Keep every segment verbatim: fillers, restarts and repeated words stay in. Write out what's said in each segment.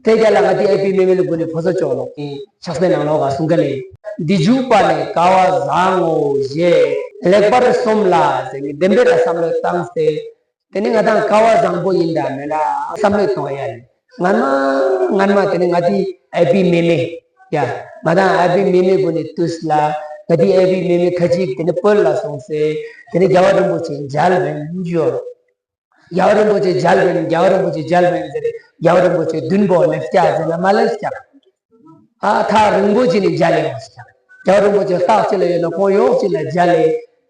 ཏེ་རྒྱལ་ལ་ང་ཏི་ཨའི་པི་མེ་མེ་ལ་གུན་ནི་ཕོ་སོ་ཅོག་ལོ་ཕྱག་དཔེ་ནང་ལོགས་ཀ་གསུང་ཁན་ནི། འདི་འཇུག་པ་ནི་དཀའ་བ་བཟང་ངོ་ཞེས་ལེགས་པར་སོམས་ལ་ཟེར་ནི་བདེན་པའི་ར་བསམ་བློ་བཏང་སྟེ། ཏེ་ནེ་ང་དང་དཀའ་བ་བཟང་པོ་ཨིན་ད་མེན་ན་བསམ་བློ་གཏོང་ཡ་ཨིན། སྔན་མ་སྔན་མ་ཏེ་ནེ་ང་ཏི་ཨའི་པི་མེ་མེ་ཡ་ང་དང་ཨའི་པི་མེ་མེ་གུན་ནི་ཏུས་ལ་ང་ཏི་ཨའི་པི་མེ་མེ་ཁ་ཅིག་ཏེ་ནེ་བོད་ལ་སོང་སེ་ཏེ་ནེ་རྒྱལ་བ་རིན་པོ་ཆེ་མཇལ་བ་ཨིན་ཞུ། རྒྱལ་བ་རིན་པོ་ཆེ་མཇལ་བ་ཨིན། རྒྱལ་བ་རིན་པོ་ཆེ་མཇལ་བ་ཨིན་ཟེར་རྒྱལ་བ་རིན་པོ་ཆེ་མདུན་བོ་ལེབས་ཀྱག་ཟེར་ན་མ་ལེབས་ཀྱག་ཨ་ཐག་རིང་པོ་ཅིག་ནེ་མཇལ་ལེ་ཡོང་ཀྱག་རྒྱལ་བ་རིན་པོ་ཆེ་ལྟག་ཅིག་ལ་ཡོད་ན་ཁོང་ཡོག་ཅིག་ལ་མཇལ་ལེ་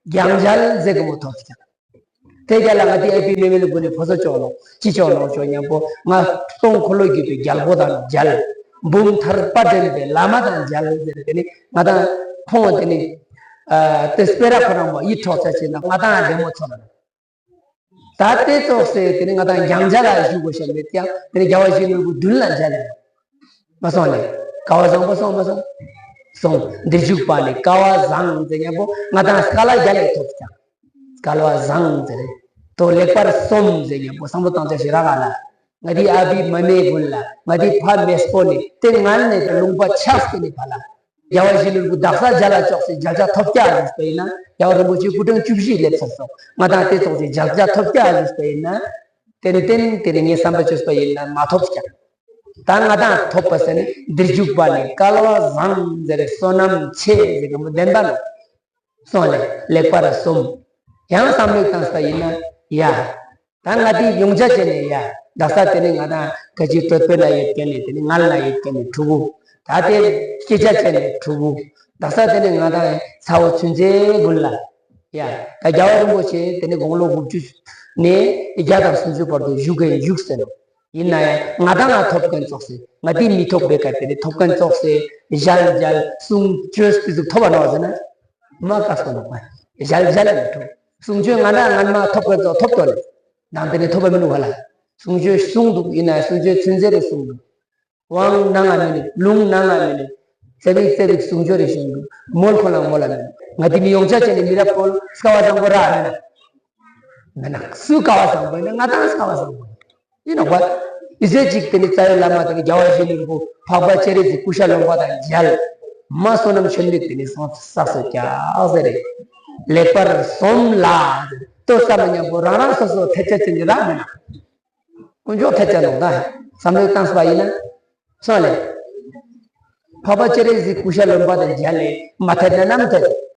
རྒྱང་མཇལ་ཟེར་གི་མོ་ཐོབ་ཀྱག་ཏེ་རྒྱལ་ལ་ང་ཏི་ཨའི་པི་མེ་མེ་ལ་གུན་ནི་ཕོ་སོ་ཅོག་ལོ་ཅི་ཅོག་ལོ་ཅོག་ཉམ་པོ་ང་སྟོང་འཁོར་ལོས་སྒྱུར་བའི་རྒྱལ་པོ་དང་མཇལ། འབུམ་ཐར་པ་འདྲེན་པའི་བླ་མ་དང་མཇལ་ཟེར་ཏེ་ནི་ང་དང་ཁོང་ཏེ་ནི་ཨ་ཏེ་སྤེ་ར་ཁོ་རང་མོ་ཡིད་འཕྲོག་ཆ་ཅེ་ན་ང་དང་ལེ་མོ་ཚོར། ད་ཏེ་ཙོགས་སེ་ཏེ་ནེ་ང་དང་རྒྱང་མཇལ་ལ་ཞུ་གོས་ཤེས་མེད་ཀྱག་ཏེ་ནེ་རྒྱལ་བ་ཡིད་བཞིན་ནོར་བུ་མདུན་ལ་མཇལ་ལེ་མ་སོང་ལེ། དཀའ་བ་བཟང་པོ་སོང་མ་སོང་། སོང་། འདིར་འཇུག་པ་ནི་དཀའ་བ་བཟང་ཟེར་ཉམ་པོ་ང་དང་སྐལ་བ་རྒྱལ་ལ་ཐོབ་ཀྱག་སྐལ་བ་བཟང་ཟེར་རེ། ཏོ་ལེགས་པར་སོམས་ཟེར་ཉམ་པོ་བསམ་བློ་བཏང་ཆ་ཞིག་རག་ག་ལ། ང་ཏི་ཨ་བི་མ་མེ་གུན་ལ་ང་ཏི་ཕ་མེས་པོ་ནི་ཏེ་ངན་ནེ་ལུང་པ་ཆགས་ཏེ་ནི་ཕ་ལ། རྒྱལ་བ་ཡིད་བཞིན་ནོར་བུ་དག་ས་མཇལ་ལ་ཅོག་སེ་མཇལ་ཆ་ཐོབ་ཀྱག་ཟེར་པ་ཨིན་ན་རྒྱལ་བ་རིན་པོ་ཆེ་སྐུ་ཕྲེང་བཅུ་བཞི་ལེབས་ཚར་སོང་། ང་དང་ཏེ་ཙོགས་སེ་མཇལ་ཆ་ཐོབ་ཀྱག་ཟེར་པ་ཨིན་ན། ཏེ་ནེ་ཏེ་ནེ་ཏེ་ནེ་ངའི་བསམ་པ་ཅོས་པ་ཨིན་ན་མ་ཐོབ་ཀྱག་ད་ང་དང་ཐོབ་པ་ཟེར་ནི་འདིར་འཇུག་པ་ནི་སྐལ་བ་བཟང་ཟེར་རེ་བསོད་ནམས་ཆེ་ཟེར་གི་མོ་བདེན་པ་ནོ། སོང་ལེ་ལེགས་པར་སོམས། ཡང་བསམ་བློ་བཏང་ས་ཨིན་ན་ཡ། ད་ང་ཏི་ཡོང་ཆ་ཅེ་ནེ་ཡ། དག་ས་ཏེ་ནེ་ང་དང་ཁ་ཅིག་གྲོད་པའི་ནང་ཡོད་ཁན་ནི་ཏེ་ནེ་མངལ་ནང་ཡོད་ཁན་ནི་ཕྲུ་གུ། ད་ཏེ་སྐྱེ་ཆ་ཅེ་ནེ་ཕྲུ་གུ། དག་ས་ཏེ་ནེ་ང་དང་ཚ་བོ་ཚུན་ཆད་གུན་ལ། ཡ། ད་རྒྱལ་བ་རིན་པོ་ཆེ་ཏེ་ནེ་དགུང་ལོ་དགུ་བཅུ་ནེ་བརྒྱ་དང་སུམ་ཅུ་བར་དུ་བཞུགས་ཀྱིན་བཞུགས་ཟེར་ནོ། ཨིན་ན་ཡང་ང་དང་ང་ཐོབ་ཁན་ཙོགས་སེ་ང་ཏི་མི་ཐོབ་པའི་ཀ་ཏེ་ནེ་ཐོབ་ཁན་ཙོགས་སེ་ཞལ་མཇལ་གསུང་ཆོས་ཏེ་ཟུག་ཐོབ་པ་ནོ་ཟེར་ན། མ་ཀ་སོ་ནོ་པ། ཞལ་མཇལ་མི་ཐོབ། གསུང་ཆོས་ང་དང་ངན་མ་ཐོབ་ཁན་ཙོགས་ཐོབ་ཏོ་ལེ། ནང་ཏེ་ནེ་ཐོབ་པ་མི་ནུག་ག་ལ། གསུང་ཆོས་གསུང་འདུག་ཨིན་ན་གསུང་ཆོས་ཚུན་ཆད་རེ་གསུང་འདུག་དབང་གནང་ང་མི་ནུག་ལུང་གནང་ང་མི་ནུག་ཙེ་བིག་ཙེ་བིག་གསུང་ཆོས་རེ་གསུང་འདུག་མོལ་ཁོ་ན་མོལ་ལ་མི་ནུག་ང་ཏི་མི་ཡོང་ཆ་ཅེ་ནེ་མི་རབས་པོ་སྐལ་བ་བཟང་པོ་རག་མེད་ན། མེད་ན་སུ་སྐལ་བ་བཟང་པོ་ཨིན་ན་ང་དང་སྐལ་བ་བཟང་པོ་ཨིན་ནོ་བ། ཨི་ཟེ་ཅིག་ཏེ་ནེ་རྩ་བའི་བླ་མ་ཏེ་ནེ་རྒྱལ་བ་ཡིད་བཞིན་ནོར་བུ་འཕགས་པ་སྤྱན་རས་གཟིགས་སྐུ་ཤ་རློན་པ་དང་མཇལ། མ་བསོད་ནམས་ཆེན་མོ་ཏེ་ནེ་སོང་བསགས་སོ་ཀྱག་ཟེར་རེ། ལེགས་པར་སོམས་ལ། ལྟོས་ས་མ་ཉམ་པོ་རང་རང་སོ་སོ་ཐད་ཆ་ཅེ་ནེ་རག་མེད་ན། དཀོན་མཆོག་ཐད་ཆ་ནོག་ད། བསམ་བློ་བཏང་ས་པ་ཨིན་ན། སོང་ལེ། འཕགས་པ་སྤྱན་རས་གཟིགས་སྐུ་ཤ་རློན་པ་དང་མཇལ་ལེ་མ་ཐད་ན་ནམ་ཐད།